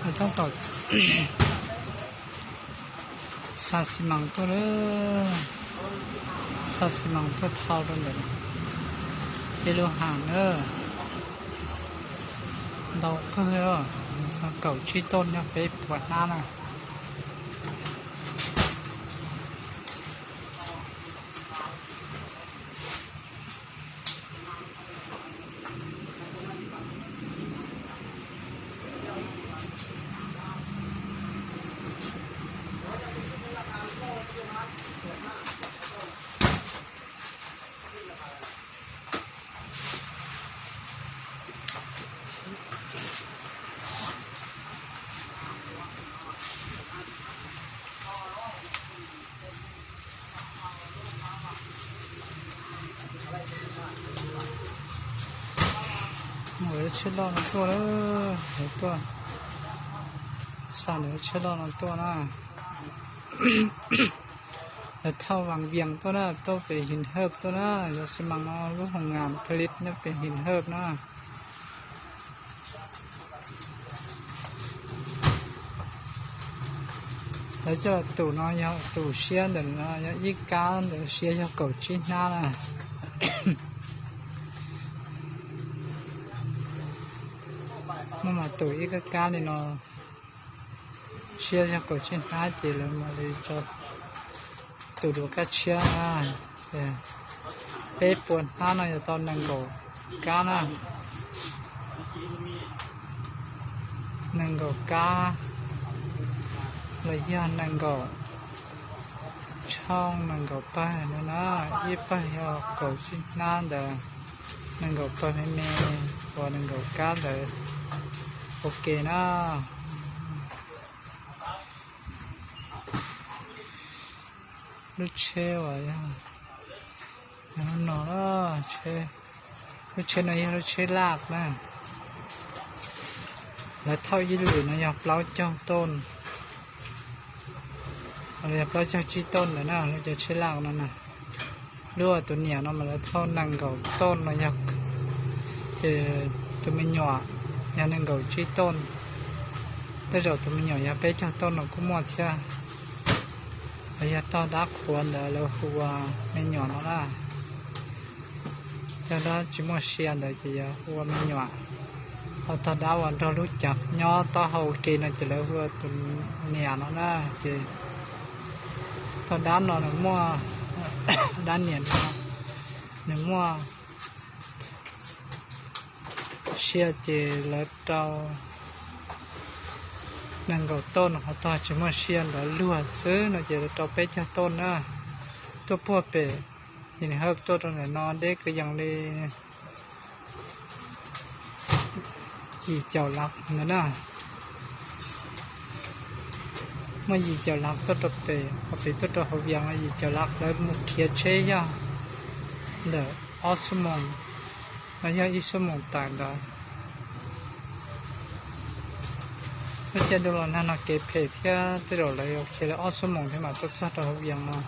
Tab tom xa xi mas tuaj lawm, xa xi mas tuaj thau rau ntawm tej lub hav na. Ntau kawg, xa kaum tsib toj nyob peb puas hnab na. Mus lawv tsheb loj no tuaj lawm, lawv tuaj xa lawv tsheb loj no tuaj na. Lawv thauj Vam Vias tuaj na, tuaj pem His Hawj tuaj na, yog xi mas no lub hoos nas Pha Lis nyob pem His Hawj na. Lawv coj tus no yog tus siab ntawm no yog ib kab ntawd siab yog kaum tsib hnab na. Muaj mas tus ib kab kab li no siab yog kaum tsib hnab ces lawv mam li tso tus dua kab tshiab na. Peb puas hnab no yog tau nees nkaum kab na. Nees nkaum kab los yog nees nkaum tshooj nees nkaum pawg no na. Ib pawg yog kaum tsib hnab ntawd, nees nkaum pawg me me uas nees nkaum kab ntawd. Ok na. Lub tsheb uas yog no, lub tsheb no yog lub tsheb laj na. Lawv thauj ib lwm no yog plaub caug toj, yog plaub caug tsib toj ntawd na, lub cov tsheb laj no na. Lub tus niam no mas lawv thauj nees nkaum toj no yog, ces tus me nyuam yog nees nkaum tsib toj. Tej zaum tus me nyuam yog peb caug toj no kuj muaj thiab. Los yog tog dab qhuav ntawd lawv hu ua me nyuam no na. Tog dab tsis muaj sia ntawd ces yog hu ua me nyuam. Ho tog dab uas nrog lub cav nyob taub hau ua ke no ces lawv hu ua tus niam no na. Ces tog dab no nws muaj, dab niam no nws muaj sia ces lawv rau nees nkaum toj no, ho tog tsis muaj sia ntawd luag xwb no ces lawv rau peb caug toj na. Tuaj puag pem His Hawj tuaj rau ntawm no deb kwv yees li yim caum lab ntawd na. Muaj yim caum lab tuaj rau pem, ho pem tuaj rau Hauv Vias no yim caum lab, lawv mus khiav tsheb yog ntawm ob xuab moos, no yog ib xuab moos tawm ntawd. Lub caij ntuj los nag no kev phem thiab, tej zaum lawv yuav khiav li ob xuab moos thiab mam tuaj txog rau Hauv Vias no.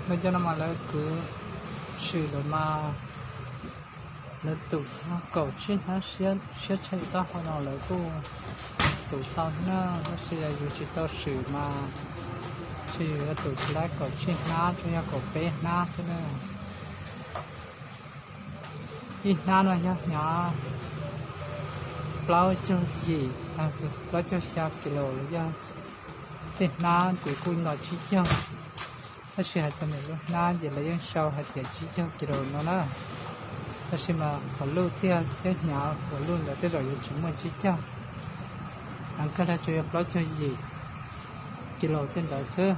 Lawv cov no mas lawv kwv swm lawm mas lawv tum txog kaum tsib hnab siab tshaj taub hau no lawv kuj tus tau thiab na, tab sis yus tsis tau swm mas, tab sis yus yuav tus tsis laib kaum tsib hnab, tsuas yog kaum peb hnab xwb na. Ib hnab no yog hnyav plaub caug yim, plaub caug xya kis lus los yog tej hnab ces kuj nto tsib caug, tab sis hais txog ntawm lub hnab ces lawv yeej sau hais tias tsib caug kis lus no na. Tab sis mas qhov luj tiag thiab hnyav qhov luj ntawd tej zaum yuav tsis muaj tsib caug, a kawg los tsuas yog plaub caug yim kis lus tej ntawd xwb.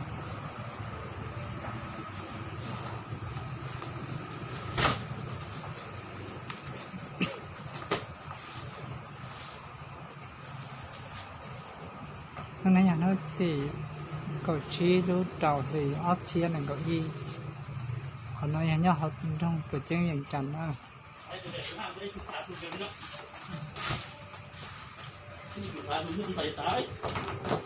Hnub no yog hnub tim kaum tsib lub rau hli ob txhiab nees nkaum ib. Qhov no yog nyob hauv nroog Tuam Ceeb Vees Cas na.